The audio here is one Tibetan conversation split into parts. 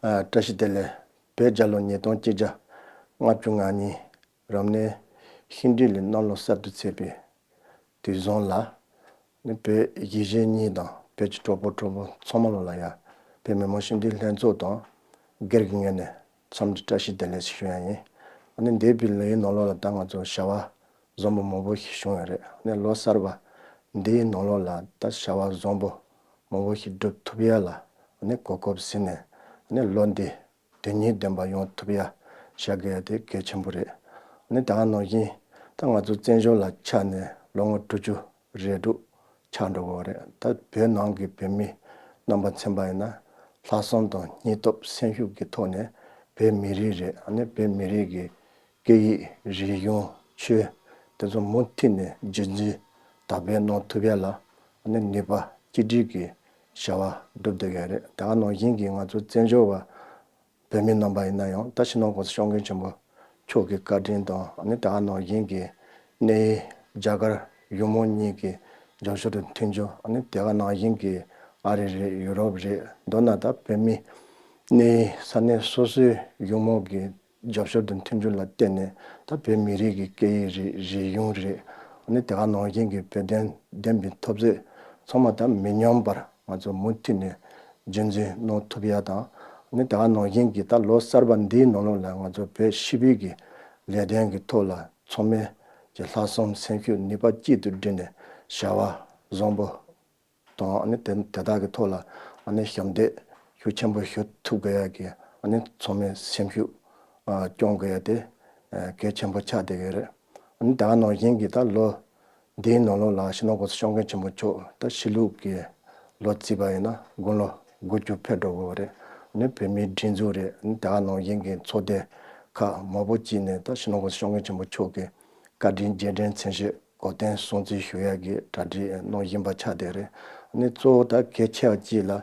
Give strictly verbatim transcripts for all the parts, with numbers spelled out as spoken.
ཨ། བཀྲ་ཤིས་བདེ་ལེགས། བོད་རྒྱལ་ལོ་ཉིས་སྟོང་གཅིག་བརྒྱ་ལྔ་བཅུ་ང་གཉིས་རབ་གནས་ཤིང་སྦྲུལ་ལོའི་གནམ་ལོ་གསར་དུ་ཚེས་པའི་དུས་བཟང་ལ། ནི་བོད་གཞིས་བྱེས་གཉིས་དང་བོད་ཀྱི་གྲོགས་པོ་གྲོགས་མོ་ཚང་མ་ལོ་ལ་ཡ། བོད་མི་མང་སྤྱི་འཐུས་ལྷན་ཚོགས་དང་སྒེར་གྱི་ངོས་ནས་འཚམས་འདྲི་བཀྲ་ཤིས་བདེ་ལེགས་ཞུ་ཡ་ཡིན། ཨ་ནི་འདས་པའི་ལོའི་ནང་ལོགས་ལ་ད་ང་ཚོ་བྱ་བ་བཟང་པོ་མང་པོ་ཞིག་བྱུང་ཡོད་རེད། ཨ་ནི་ལོ་གསར་པ་འདིའི་ནང་ལོགས་ལ་ད་བྱ་བ་བཟང་པོ་མང་པོ་ཞིག་སྒྲུབ་ཐུབ་ཡ་ལ། ཨ་ནི་གོ་སྐབས་ཟིན་ནས། ཨ་ནི་ལོ་འདི་དོན་སྙིང་ལྡན་པ་ཡོང་ཐུབ་ཡ་བྱ་དགོས་ཡ་དེ་གལ་ཆེན་པོ་རེད། ཨ་ནི་ད་ག་ནང་བཞིན་ད་ང་ཚོ་བཙན་བྱོལ་ལ་ཆགས་ནས་ལོ་ངོ་དྲུག་ཅུ་རེ་དྲུག་ཆགས་འགྲོ་གི་རེད། ད་བོད་ནང་གི་བོད་མི་རྣམ་པ་མཚོན་པ་ཡིན་ན། ལྷག་བསམ་དང་སྙིང་སྟོབས་སེམས་ཤུགས་ཀྱི་ཐོག་ནས་བོད་མི་རིགས་རེད། ཨ་ནི་བོད་མི་རིགས་ཀྱི་སྐད་ཡིག་རིག་གཞུང་ཆོས་དེ་ཚོ་མུ་མཐུད་ནས་རྒྱུན་འཛིན་དར་སྤེལ་གནང་ཐུབ་ཡ་ལ། ཨ་ནི་ནུས་པ་གཅིག་སྒྲིལ་གྱི་བྱ་བ་སྒྲུབ་བསྡད་ཡོད་རེད། ད་ག་ནང་བཞིན་གྱི་ང་ཚོ་བཙན་བྱོལ་བ་བོད་མི་རྣམ་པ་ཡིན་ན་ཡང་། ད་སྤྱི་ནོར་༸གོང་ས་༸སྐྱབས་མགོན་ཆེན་པོ་མཆོག་གི་བཀའ་དྲིན་དང་། ཨ་ནི་ད་ག་ནང་བཞིན་གྱི་གནས་ཡུལ་རྒྱ་གར་ཡུལ་མི་གཉིས་ཀྱི་རྒྱབ་སྐྱོར་དང་མཐུན་འགྱུར། ཨ་ནི་དེ་ག་ནང་བཞིན་གྱི་ཨ་རི་རེད། ཡུ་རོབ་རེད། མདོར་ན་ད་བོད་མི་གནས་ཡུལ་ས་གནས་སོ་སོའི་ཡུལ་མི་གི་རྒྱབ་སྐྱོར་དང་མཐུན་འགྱུར་ལ་བརྟེན་ནས། ད་བོད་མི་རིགས་ཀྱི་སྐད་ཡིག་རེད། རིག་གཞུང་རེད། ཨ་ནི་དེ་ག་ནང་བཞིན་གྱི་བོད་དོན་བདེན་པའི་འཐབ་རྩོད་ཚང་མ་ད་མི་ཉམས་པར་ང་ཚོ་མུ་མཐུད་ནས་རྒྱུན་འཛིན་གནང་ཐུབ་ཡ་དང་། ཨ་ནི་དེ་ག་ནང་བཞིན་གྱི་ད་ལོ་གསར་པ་འདིའི་ནང་ལོགས་ལ་ང་ཚོ་བོད་སྤྱི་པའི་གི་ལས་དོན་གྱི་ཐོག་ལ་ཚང་མས་ཀྱི་ལྷག་བསམ་སེམས་ཤུགས་ནུས་པ་གཅིག་ཏུ་བསྒྲིལ་ནས་བྱ་བ་བཟང་པོ་དང་། ཨ་ནི་དེ་དེ་དག་གི་ཐོག་ལ་ཨ་ནི་ཞབས་འདེགས་ཤུགས་ཆེན་པོ་ཞུ་ཐུབ་དགོས་ཡ་གི། ཨ་ནི་ཚང་མས་སེམས་ཤུགས་ཨ་སྐྱོང་དགོས་ཡ་དེ་ཨ་གལ་ཆེན་པོ་ཆགས་བསྡད་ཡོད་རེད། ཨ་ནི་ད་ག་ནང་བཞིན་གྱི་ད་ལོ་འདིའི་ནང་ལོགས་ལ་སྤྱི་ནོར་༸གོང་ས་༸སྐྱབས་མགོན་ཆེན་པོ་མཆོག་ད་ཕྱི་ལུགས་ཀྱི་ལོ་བརྩིས་པ་ཡིན་ན་དགུང་ལོ་དགུ་བཅུ་ཕེབས་འགྲོ་གི་ཡོད་རེད། ཨ་ནི་བོད་མིའི་སྒྲིག་འཛུགས་རེད། ཨ་ནི་ད་ག་ནང་བཞིན་གྱི་ཚོགས་སྡེ་ཁག་མང་པོ་ཅིག་ནས་ད་སྤྱི་ནོར་༸གོང་ས་༸སྐྱབས་མགོན་ཆེན་པོ་མཆོག་གི་བཀའ་དྲིན་རྗེས་དྲན་མཚན་ཞུ་གོ་སྟོན་སྲུང་བརྩི་ཞུ་ཡ་གི་གྲ་སྒྲིག་གནང་བཞིན་པ་ཆགས་བསྡད་རེད། ཨ་ནི་གཙོ་བོ་ད་གལ་ཆེ་བ་གཅིག་ལ། ཨ་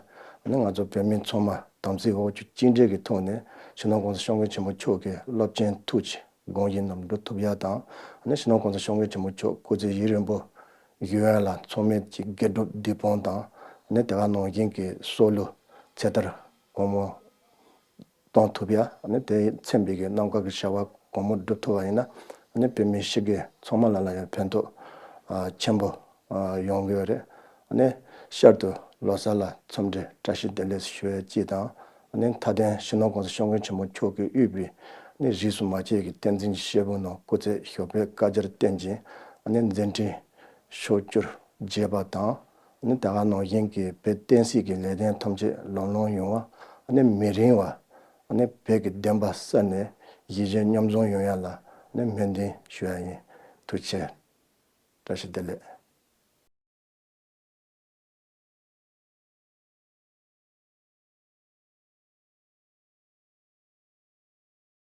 ནི་ང་ཚོ་བོད་མི་ཚང་མ་དམ་ཚིག་ལོངས་སྤྱོད་གཅིག་སྒྲིལ་གྱི་ཐོག་ནས་སྤྱི་ནོར་༸གོང་ས་༸སྐྱབས་མགོན་ཆེན་པོ་མཆོག་གི་རླབས་ཆེན་ཐུགས་ཀྱི་དགོངས་གཞི་རྣམས་འགྲུབ་ཐུབ་ཡ་དང་། ཨ་ནི་སྤྱི་ནོར་༸གོང་ས་༸སྐྱབས་མགོན་ཆེན་པོ་མཆོག་སྐུ་ཚེ་ཡུན་རིང་པོ་བཞུགས་ཡ་ལ་ཚང་མས་ཀྱི་དགེ་སྒྲུབ་སྡིག་སྤོང་དང་། ཨ་ནི་དེ་ག་ནང་བཞིན་གྱི་སྲོག་བླུ་ཚེ་ཐར་གོང་མོ་གཏོང་ཐུབ་ཡ། ཨ་ནི་དེ་མཚོན་པའི་གི་རྣམ་དཀར་གྱི་བྱ་བ་གོང་མོ་སྒྲུབ་ཐུབ་པ་ཡིན་ན། ཨ་ནི་བོད་མི་སྤྱི་སྒེར་ཚང་མ་ལ་ལ་ཡང་ཕན་ཐོགས་ཨ་ཆེན་པོ་ཨ་ཡོང་གི་ཡོད་རེད། ཨ་ནི་ཤར་དུ་ལོ་གསར་ལ་འཚམས་འདྲི་བཀྲ་ཤིས་བདེ་ལེགས་ཞུ་ཡ་གཅིག་དང་། ཨ་ནི་མཐའ་དོན་སྤྱི་ནོར་༸གོང་ས་༸སྐྱབས་མགོན་ཆེན་པོ་མཆོག་གིས་དབུས་པའི་ཨ་ནི་རིས་སུ་མ་ཆད་ཀྱི་བསྟན་འཛིན་གྱི་སྐྱེས་བུ་རྣམས་སྐུ་ཚེ་ཞབས་པད་བསྐལ་བརྒྱར་བརྟན་ཅིང་། ཨ་ནི་མཛད་འཕྲིན་ཕྱོགས་བཅུར་རྒྱས་པ་དང་། ཨ་ནི་དེ་ག་ནང་བཞིན་གྱི་བོད་བསྟན་སྲིད་ཀྱི་ལས་དོན་ཐམས་ཅད་ལམ་ལྷོང་ཡོང་བ། ཨ་ནི་མི་རིང་བ་ཨ་ནི་བོད་ཀྱི་བདེན་པ་གསལ་ནས་གཞིས་བྱེས་མཉམ་འཛོམས་ཡོང་ཡ་ལ་ཨ་ནི་སྨོན་འདུན་ཞུ་ཡ་ཡིན། ཐུགས་རྗེ་ཆེ། བཀྲ་ཤིས་བདེ་ལེགས།